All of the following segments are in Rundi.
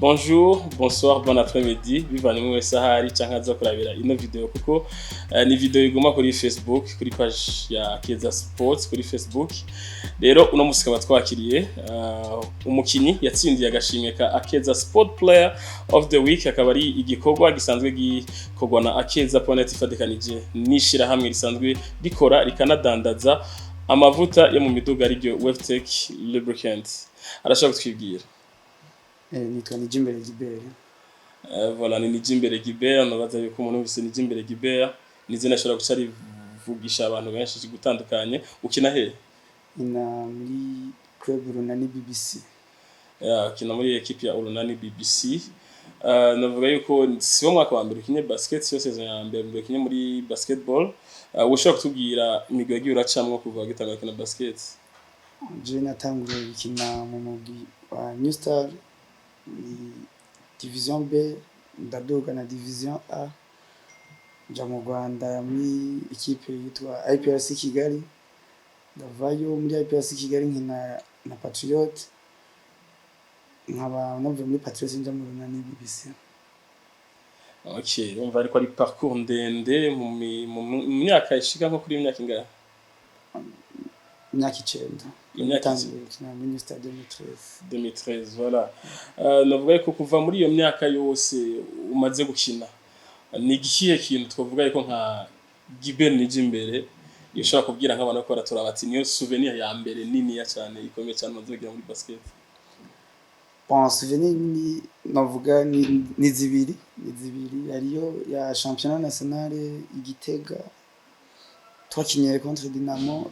Bonjour, bonsoir, bon après-midi, bivanye umwe wese ahari canke aza kurabira ino video, kuko ni video iguma kuri Facebook, kuri page ya Keza Sports kuri Facebook. Rero uno musi tukaba twakiriye umukinyi yatsindiye agashimwe ka Akeza Sport Player of the Week, akaba ari igikorwa gisanzwe gikorwa na Akeza.net ifatikanije n'ishirahamwe risanzwe rikora rikanadandaza amavuta yo mu miduga, ariryo Webtech Lubricant. Arashobora kutwibwira? Nitwa Nijimbere Gilbert. Voilà, ni Nijimbere Gilbert. Nabaza yuko umuntu wese Nijimbere Gilbert ni izina ashobora guca rivugisha abantu benshi gutandukanye. Ukina he? Nkina muri club Urunani BBC. Ya, ukina muri équipe ya Urunani BBC. Navuga yuko si wo mwaka wa mbere ukinye basket, siyo saison ya mbere ukinye muri basketball. Ushobora kutubwira imigwi yagiye uracamwo kuva wagitangura gukina basket? Je natanguriye gukina mu mugwi wa New Star ni division B, ndaduga na division A, nja mu Rwanda muri équipe yitwa IPRC Kigali, ndavayo muri IPRC Kigali nkina na Patriot, nkaba navuye muri Patriot nja mu Runani BBC. Okay, urumva ariko ari parcours ndende mu myaka ishika nko kuri imyaka ingahe? Imyaka 9. Imyaka Natanguye gukina muri New Star 2013. 2013, voilà. Navuga yuko kuva muri iyo myaka yose umaze gukina, ni igikihe kintu twavuga yuko nka Gilbert Nijimbere yoshobora kubwira nk'abantu ko baratura bati niyo souvenir ya mbere niniya cyane, ikomeye cyane umaze kugira muri basket? Bon, souvenir ni navuga ni zibiri, ni zibiri. Hariyo ya championnat national i Gitega twakinye contre Dynamo.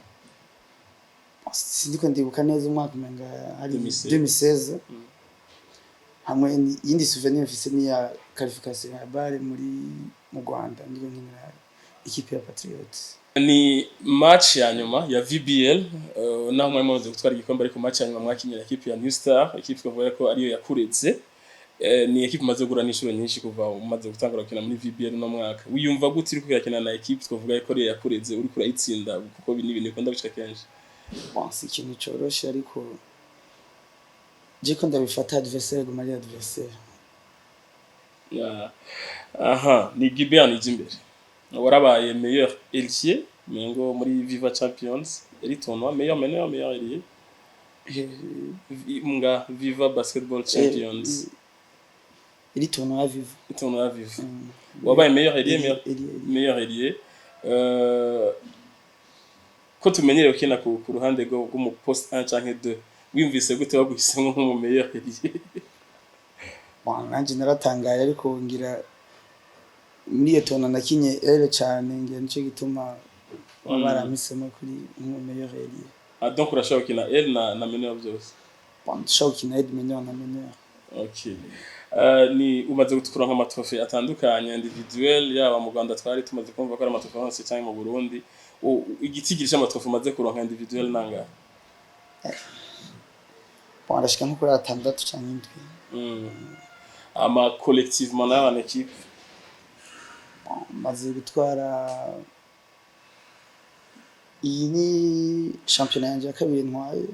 Bon, sindiko ndibuka neza umwaka, umenga hari 2016. 2016. Hamwe iyindi souvenir mfise ni ya qualification ya BAL mu Rwanda, ndiko nkinira équipe ya Patriots. Ni match ya nyuma ya VBL, naho mwari mumaze gutwara igikombe, ariko match ya nyuma mwakinye na équipe ya New Star, équipe twavuga ko ariyo yakuretse. Ni équipe umaze guhura n'inshuro nyinshi kuva umaze gutangura gukina muri VBL. No mwaka wiyumva gute uriko urakina na équipe twavuga ko ariyo yakureze, uriko urayitsinda, kuko ni ibintu bikunda gushika kenshi? Bon, si ikintu coroshe, ariko je ko ndabifata adversaire guma ari adversaire. Yeah. Aha ni Gilbert Nijimbere, warabaye meilleur ailier mengo muri Viva Champions, yari tournoi meilleur meneur, meilleur ailier nga Viva Basketball Champions. Iri tournoi Viva. Tournoi Viva, wabaye meilleur ailier, meilleur, Ailier, ailier. Meilleur ailier. Ko tumenyereye ukina ku ruhande rwo mu poste 1 canke 2, wiyumvise gute baguhisemo nk'umu meilleur ailier? Bon, nanje naratangaye, ariko ngira muri iyo tournoi nakinye aile cane, ngira nico gituma baba barampisemo kuri nk'umu meilleur ailier. Ah, donc urashobora gukina aile na meneur byose? Bon, ndashobora gukina aide meneur na meneur. Okay. Ni umaze gutukura nk'ama trophées atandukanye individuel, yaba mu Rwanda twari tumaze kumva ko ari ama trophées yose, cyangwa mu Burundi. Igitigiri c'ama trophées umaze kuronka individuel nanga? Bon, arashika nko kuri atandatu canke indwi. Ama collectivement nayo en équipe? Bon, maze gutwara, iyi ni shampiyona yanje ya kabiri ntwaye,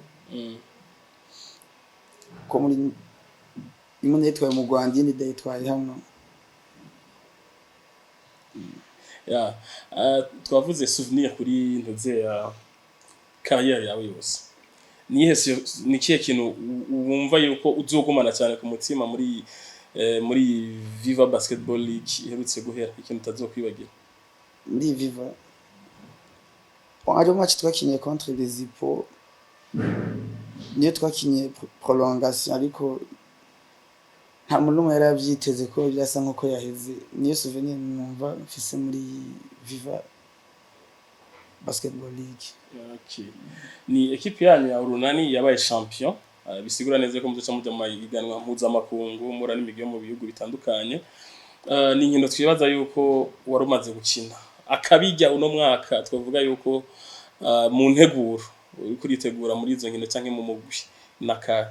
ko muri imwe nayitwaye mu Rwanda, iyindi ndayitwaye hano. Yeah. Twavuze souvenir kuri ntuze ya carrière yawe yose. Nihe ni kihe kintu wumva yuko uzogumana cyane ku mutima muri Viva Basketball League iherutse guhera, ikintu utazokwibagira? Muri Viva, bon, hariho match twakinye contre les Hippo, niyo twakinye prolongation, ariko nta muntu n'umwe yari yavyiteze ko byasa nkuko yaheze. Niyo souvenir numva mfise muri Viva Basketball League. Okay. Ni équipe yanyu ya Urunani yabaye champion, bisigura neza ko muzoca muja mu mahiganwa mpuzamakungu mura n'imigwi yo mu bihugu bitandukanye. Ni inkino twibaza yuko wari umaze gukina akabijya uno mwaka, twavuga yuko mu nteguro uriko uritegura muri izo nkino canke mu mugwi nakahe?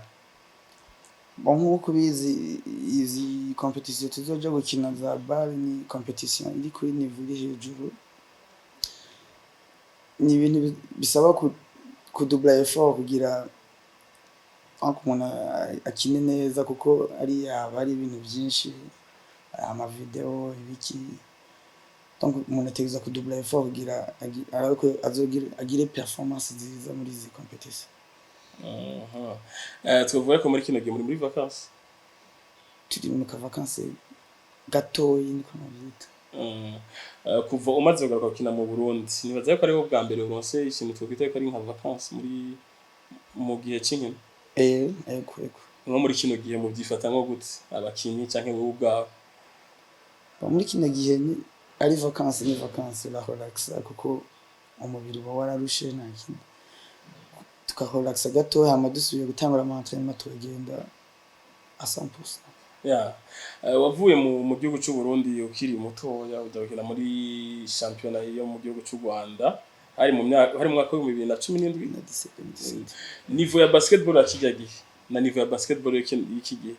Bon, nk'uko ubizi, izi compétition tuzoja gukina za BAL ni compétition iri kuri niveau iri hejuru, ni ibintu bisaba kudubla effort kugira Ariko umuntu akine neza, kuko ari haba hari ibintu byinshi, amavideo, ibiki. Donc umuntu ategereza kudubla effort kugira arabe ko azogira agire performance nziza muri izi competition. Aha. Twavuga ko muri kino gihe muri vacances? Turi mu ka vacances gatoyi, niko navyita. Kuva umaze kugaruka gukina mu Burundi, nibaza ko ariho bwa mbere uronse ikintu twokwita ko ari nka vacances mu gihe c'inkino. Ego. Nko muri kino gihe muvyifata nko gute, abakinyi canke wowe ubwawe? Bon, muri kino gihe ni ari vacances, ni vacances, la relaxa, kuko umubiri uba wararushe, nta kindi, tukarelaxa gato, hama dusubiye gutangura ama entraînement, tukagenda à 100%. Ya, wavuye mu gihugu c'u Burundi ukiri mutoya, uja gukina muri shampiyona yo mu gihugu c'u Rwanda, hari mu myaka, hari mu mwaka wa 2017. Na 17, 17. Niveau ya basketball ya kirya gihe na niveau ya basketball y'iki gihe,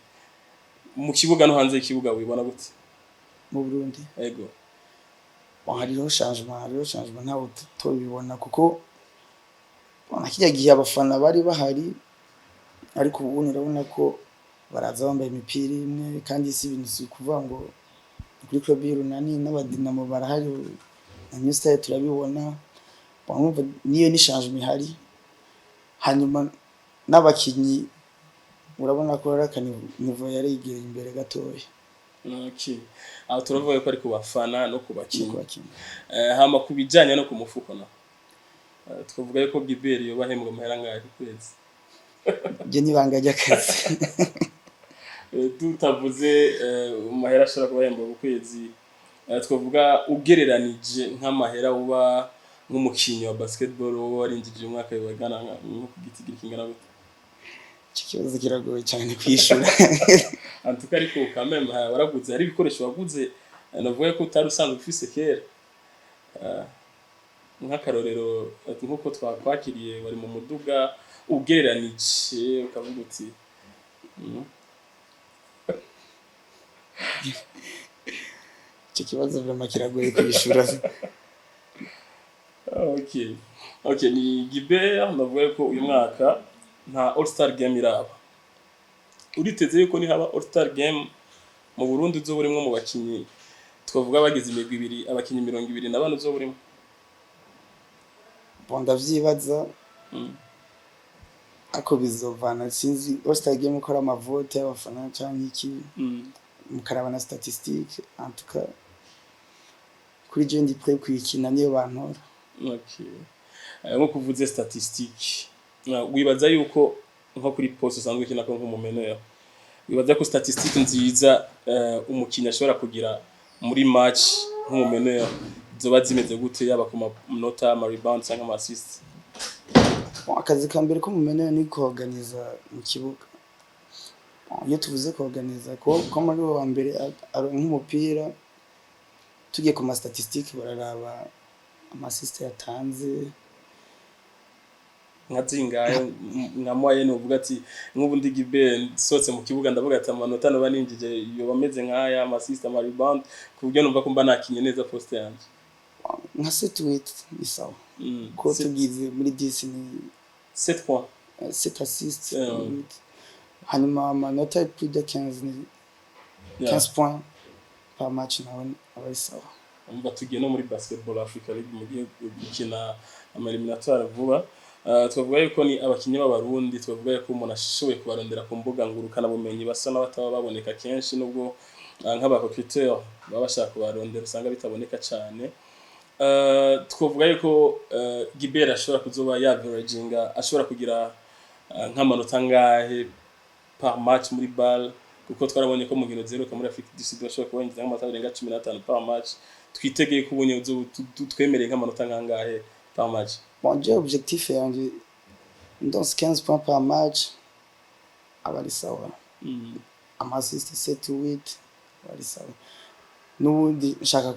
mu kibuga no hanze y'ikibuga, wibona gute? Mu Burundi? Ego. Bon, hariho changement, ntawe tubibona, kuko bon, na kirya gihe abafana bari bahari, ariko ubu urabona ko baraza bambaye imipira imwe, kandi si ibintu, si ukuvuga ngo ni kuri club y'Urunani, n'abadinamo barahari na New Star turabibona. Bon, urumva niyo ni changement ihari. Hanyuma n'abakinyi urabona ko hari akaniveau yaregereye imbere gatoya. Okay. Aho turavuga ko ari ku bafana no ku no bakinyi. Ku bakinyi. Hama ku bijanye no ku mufuko na twavuga yuko Gibert yoba ahembwa amahera angahe ku kwezi? Ibyo ni ibanga ry'akazi. Tutavuze amahera ashobora kuba ahembwa ku kwezi, twavuga ugereranije nk'amahera uba nk'umukinyi wa basketball woba warinjije umwaka, bibagana nko ku gitigiri kingana gute? Icyo kibazo kiragoye cyane kwishura. Antuka ariko quand même waraguze, hari ibikoresho waguze, navuga ko utari usanzwe ufise kera. Nk'akarorero, nk'uko twakwakiriye wari mu muduga, ugereranije ukavuga uti. Icyo kibazo vraiment kiragoye kwishura. Okay, ni Gibert. Navuga ko uyu mwaka nta All Star Game iraba. Uriteze yuko nihaba All Star Game mu Burundi uzoba urimwo mu bakinyi, twavuga bagize imigwi ibiri, abakinyi 24, uzoba urimo? Bon, ndavyibaza, ariko bizovana, sinzi, All Star Game ukora amavote y'abafana canke iki, mukaraba na statistique. En tout cas, kuri je ndi prêt kuyikina niyo bantora. Okay. Nko kuvuze statistique, wibaza yuko nko kuri poste usanzwe ukina ko nk'umumeneur, wibaza ko statistique nziza umukinyi ashobora kugira muri match nk'umumeneur zoba zimeze gute, yaba ku manota, ama rebound cyangwa ama assist? Bon, akazi ka mbere k'umumeneur ni kuorganiza mu kibuga. Bon, iyo tuvuze kuorganiza, ko muri wa mbere aronka umupira, tugiye ku ma statistique bararaba ama assist yatanze. Nka zingahe, nka moyenne, uvuga ati nk'ubu ndi Gibert, nsohotse mu kibuga ndavuga ati amanota noba ninjije yoba ameze nk'aya, ama assist, ama rebound, ku buryo numva ko mba nakinye neza poste yanje? Nka 7, 8 ni sawa, ko tugize muri 10 ni 7 points. 7 assists, 8, hanyuma amanota plus de 15 ni 15 points par match nawe aba ari sawa. Umva, tugiye no muri Basketball Africa League, mugiye gukina ama éliminatoires vuba. Twavuga yuko ni abakinyi b'Abarundi, twavuga yuko umuntu ashoboye kubarondera ku mbuga ngurukana bumenyi basa n'abataba baboneka kenshi, nubwo nk'aba recruteur baba bashaka kubarondera usanga bitaboneka cane. Twavuga yuko Gibert ashobora kuzoba yaveraginga, ashobora kugira nk'amanota angahe par match muri BAL? Kuko twarabonye ko mu nkino ziheruka muri Afrique du Sud bashobora kuboneza nk'amanota arenga 15 par match. Twitegeye ko ubunye twemereye nk'amanota nkangahe par match? Bon, je objectif yanje ndonse 15 points par match aba ari sawa, ama assist 7, 8 aba ari sawa. N'ubundi nshaka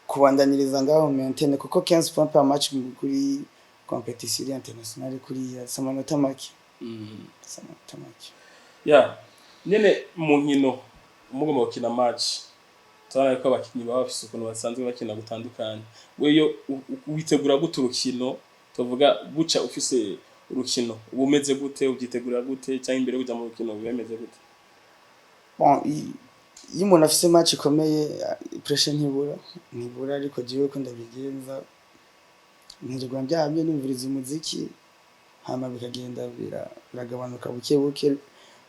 kubandaniriza ngaho maintain, kuko 15 points par match kuri competition internationale kuriya si amanota make, si amanota make. Ya, nyene mu nkino mugomba gukina match, turabona ko abakinyi baba bafise ukuntu basanzwe bakina gutandukanye. Weyo witegura gute urukino, tuvuga guca ufise Urukino uba umeze gute? Ubyitegurira gute? Cyangwa imbere yo kuja mu rukino biba bimeze gute? Bon, iyo umuntu afise match ikomeye, pressure ntibura, ariko jewe ko ndabigenza, nkirirwa ndyamye numviriza umuziki, hama bikagenda biragabanuka buke buke,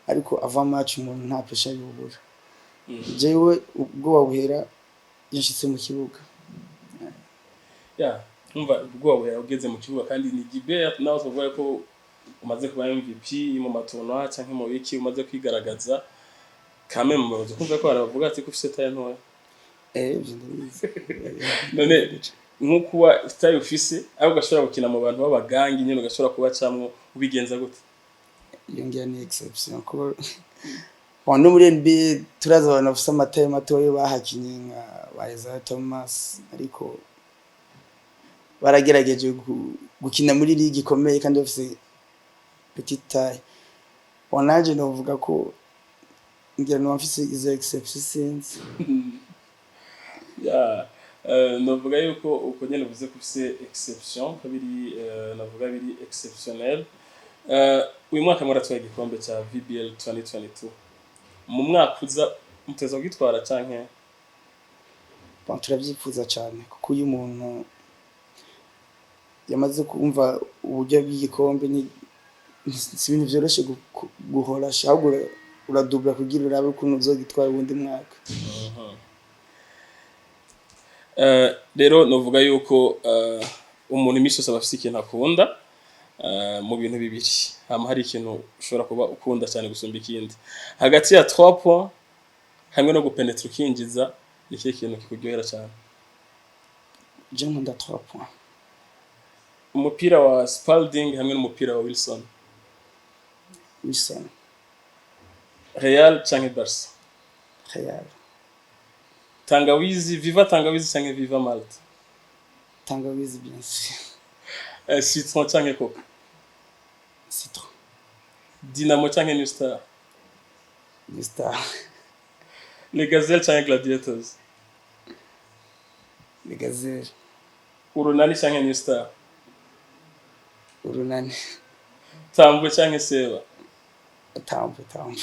ariko avant match umuntu nta pressure yubura. Jewe ubwoba buhera iyo nshitse mu kibuga. Ya, umva, ubwoba buhera ugeze mu kibuga. Kandi ni Gilbert nawe tuvuga ko umaze kuba MVP mu ma tournois canke mu biki, umaze kwigaragaza kame mu bazo, kumva ko baravuga ati ko ufise taille ntoya. Eh, ivyo ndabizi. None nko kuba taille ufise ariko ugashobora gukina mu bantu b'abagangi nyene, ugashobora kubacamwo, ubigenza gute? Iyo ngira ni exception, kuko bon, no muri NBA turazi abantu bafise ama taille matoya bahakinye nka ba Isaiah Thomas, ariko baragerageje gukina muri ligue ikomeye kandi bafise petite taille. Bon, nanje novuga ko ngira noba mfise izo exception, sinzi. Ya, novuga yuko uko nyene uvuze ko ufise exception, ko biri navuga biri exceptionnel. Uyu mwaka mwaratwaye igikombe ca VBL 2022. Mu mwaka uza muteza kugitwara canke? Bon, turavyifuza cane, kuko iyo umuntu yamaze kumva uburyo bw'igikombe, ni si ibintu vyoroshe guhora, ahubwo uradubura kugira urabe ukuntu uzogitwara uwundi mwaka. Rero novuga yuko umuntu imisi yose aba afise ikintu akunda mu bintu bibiri, hama hari ikintu ushobora kuba ukunda cyane gusumba ikindi. Hagati ya 3 points hamwe no gupenetra ukinjiza, ni ikihe kintu kikuryohera cyane? Je nkunda 3 points. Umupira wa Spalding hamwe n'umupira wa Wilson? Wilson. Real canke Barca? Real. Tangawizi, Viva Tangawizi canke Viva Malt? Tangawizi, bien sûr. Citron canke Coca? Citron. Dynamo canke New Star? New Star. Les Gazelles canke Gladiators? Les Gazelles. Urunani canke New Star? Urunani. Tambwe canke Seba? Tambwe, Tambwe.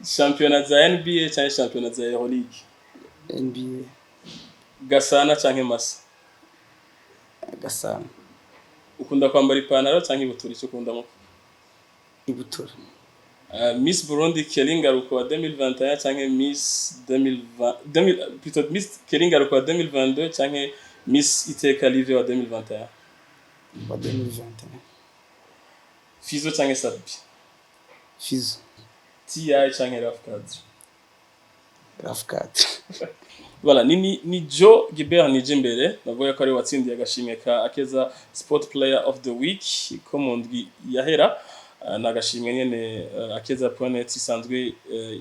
Shampiyona za NBA canke shampiyona za Euroleague? NBA. Gasana canke Masa? Gasana. Ukunda kwambara ipantaro canke ibutura? Icyo ukunda mu Ibutura. Miss Burundi Kelly Ngaruko wa 2021 canke Miss 2020, 2000, plutôt Miss Kelly Ngaruko wa 2022 canke Miss Iteka Live wa 2021? Wa 2021. Fizo canke Sadbi? Fizo. TI canke Raf Cadre? Raf 4. Voilà, ni Joe Gilbert Nijimbere, navuga ko ari watsindiye agashimwe ka Akeza Sport Player of the Week ko mu ndwi yahera. Ni agashimwe nyene Akeza.net isanzwe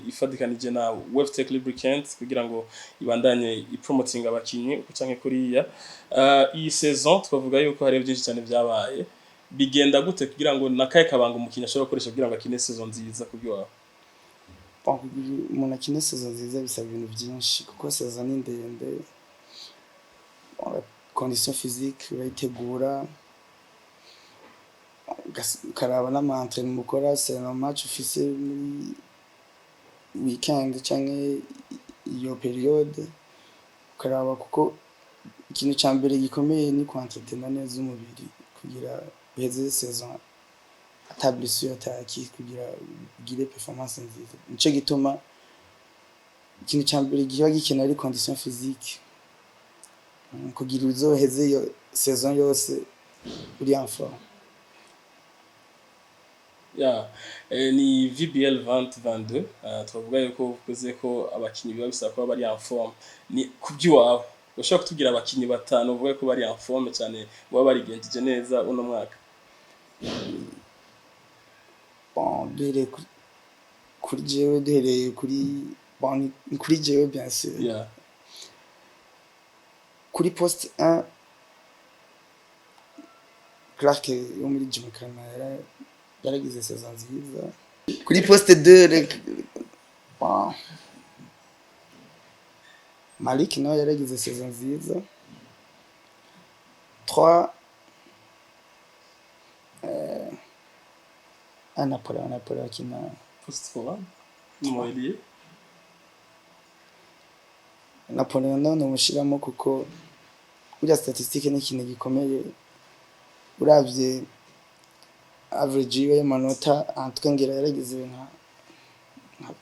ifadikanije na Webtech Lubricants kugira ngo ibandanye ipromoting abakinyi uko canke kuriya. Iyi saison twavuga yuko hari byinshi cyane byabaye. Bigenda gute kugira ngo nakaye kabanga umukinyi ashobora gukoresha kugira ngo akine saison nziza kubyo wawe? Bon, kugira umuntu akine saison nziza bisaba ibintu byinshi, kuko saison ni ndende. Bon, condition physique urayitegura, ukaraba n'ama entraînement ukora selon match ufise muri weekend canke iyo période, ukaraba, kuko ikintu ca mbere gikomeye ni kwentretena neza umubiri kugira uheze saison ata blessure, ataki, kugira ugire performance nziza. Nico gituma ikintu ca mbere kiba gikenewe ari condition physique, kugira uzoheze iyo saison yose uri en forme. Ya, ni VBL 2022. Twavuga yuko uvuze ko abakinyi biba bisaba kuba bari en forme. Ni kuby'iwawe, ushobora kutubwira abakinyi batanu uvuga ko bari en forme cyane, baba barigenjeje neza uno mwaka? Bon, duhereye kuri jewe, duhereye kuri, bon, ni kuri jewe bien sûr. Kuri poste 1, Clark yo muri Gymkhana yaragize saison nziza. Kuri poste 2, bon, Malik nawe yaragize saison nziza. 3, Ah, Napoleon akina Poste forward, mu ailier. Napoleon nawe nomushiramo kuko burya statistique ni ikintu gikomeye. Uravye average yiwe y'amanota, en tout cas ngira yaragize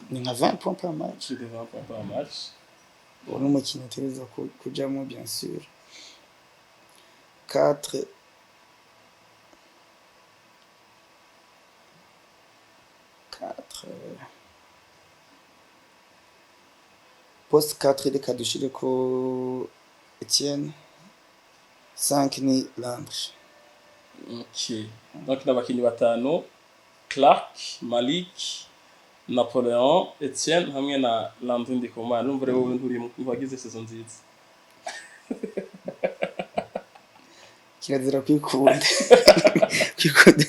ni nka 20 points par match. Plus de 20 points par match. Uwo ni umukinnyi ategerezwa kujamwo, bien sûr. 4, 4, poste 4, reka dushireko Etienne. 5 ni Landry. Ok, donc n'abakinyi batanu: Clark, Malik, Napoleon, Etienne hamwe na Landry Ndikumana. Numva rero wowe nturimo, ntiwagize saison nziza. Kirazira kwikunda, kwikunda.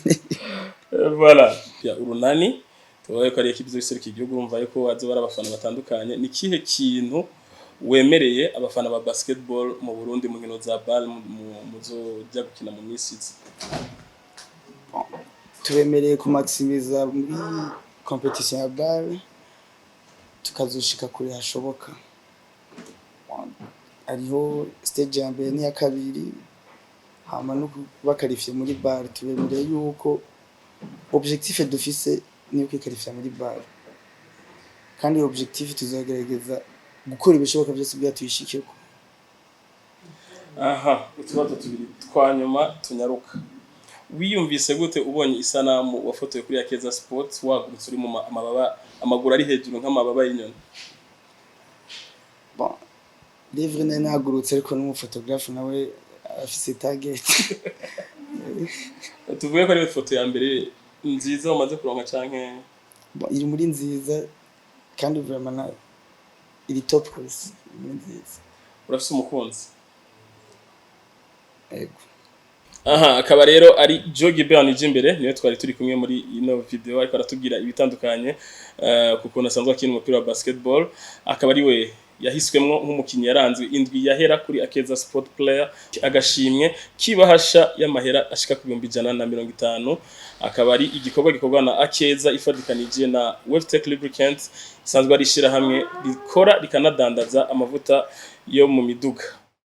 Voilà. Ya Urunani tubaye ko ari equipe izoserukira igihugu, urumva yuko azoba ari abafana batandukanye. Ni kihe kintu wemereye abafana ba basketball mu Burundi mu nkino za BAL muzoja gukina mu minsi iza? Tubemereye kumaximiza muri competition ya BAL, tukazoshika kure hashoboka. Hariho stage ya mbere n'iya kabiri, hama no kuba qualifié muri BAL. Tubemereye yuko objectif dufise ni kwiqualifia muri BAL, kandi iyo objectif tuzogerageza gukora ibishoboka byose kugira tuyishikeko. Aha, utubazo tubiri twa nyuma tunyaruka. Wiyumvise gute ubonye isanamu wafotoye kuri Akeza Sports wagurutse uri mu amababa, amaguru ari hejuru nk'amababa y'inyoni? Bon, livre nari nahagurutse, ariko n'umuphotographe nawe afise target. Tuvuge ko ariyo foto ya mbere nziza umaze kuronka canke? Bon, iri muri nziza kandi vraiment iri top kabisa, iri muri nziza. Urafise umukunzi? Ego. Aha, akaba rero ari Jogi Bern imbere, niwe twari turi kumwe muri ino video, ariko aratubwira ibitandukanye kuko asanzwe akina umupira wa basketball, akaba ari we yahiswemwo nk'umukinyi yaranzwe indwi yahera kuri Akeza Sport Player, agashimwe kibahasha y'amahera ashika ku 150,000. Akaba ari igikorwa gikorwa na Akeza ifadikanije na Webtech Lubricants, isanzwe ari ishirahamwe rikora rikanadandaza amavuta yo mu miduga.